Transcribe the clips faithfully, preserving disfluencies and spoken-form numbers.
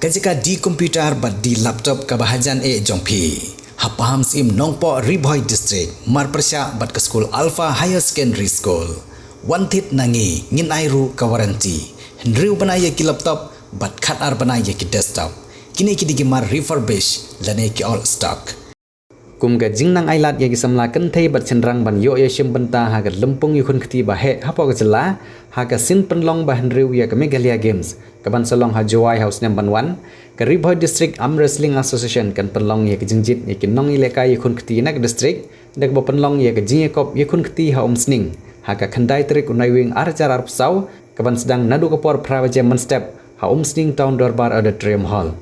Ka jaka D computer bad D laptop kaba hajan eh jong phi. Ha Pahamsyiem Nongpoh, Ri Bhoi District, marpyrshah bad ka skul Alpha Higher Secondary School. Wan thied na ngi, ngin ai ruh ka warranty. Hynriew bnai ïa ki laptop bad khatar bnai ïa ki desktop. Kine ki dei ki mar refurbish lane ki old stock. Kum ka jingnang ailad ïa ki samla kynthei bad shynrang ban ïoh ïashim bynta ha ka lympung ïakhun kti ba heh hapoh ka jylla, ha ka sien pynlong ba hynriew ïa ka Meghalaya Games, kaban sa long ha Jowai ha u snem ban wan, ka Ri Bhoi District Arm Wrestling Association kan pynlong ïa ka jingjied ïa ki nongïalehkai ïakhun kti na ka district, da kaba pynlong ïa ka jingïakop ïakhun kti ha Umsning, ha ka khyndai tarik u Naiwieng ar hajar arphew saw, kaban sdang naduh ka por phra baje mynstep ha Umsning Town Dorbar Auditorium Hall.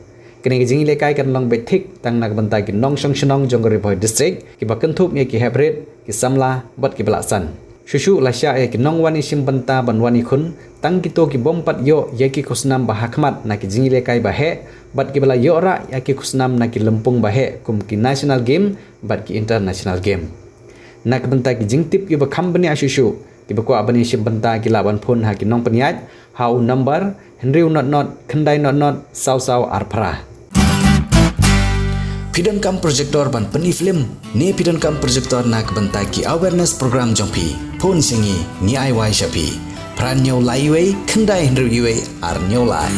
Kane ka jingïalehkai kan long beit thik tang na ka bynta ki nongshong shnong jong ka Ri Bhoi District, kiba kynthup ïa ki heprit, ki samla bad kiba la san. Shuh shuh la shah ïa ki nongwan ïashim bynta ban wan ïakhun, tang kito ki bym pat ïoh ïa ki khusnam ba hakhmat na ki jingïalehkai ba heh, bad kiba la ïoh rah ïa ki khusnam na ki lympung ba heh kum ki National Game bad ki International Game. Na ka bynta ki jingtip kiba kham bniah shuh shuh, kiba kwah ban ïashim bynta ki lah ban phone ha ki nongpynïaid ha u number hynriew not not khyndai not not saw saw ar phra. Phi donkam projector ban pyni film ne phi donkam projector na ka bynta ki awareness program jong phi? Phone sha ngi, ngi ai wai sha phi. Phra hynñiew lai wei khyndai hynriew wei ar hynñiew lai.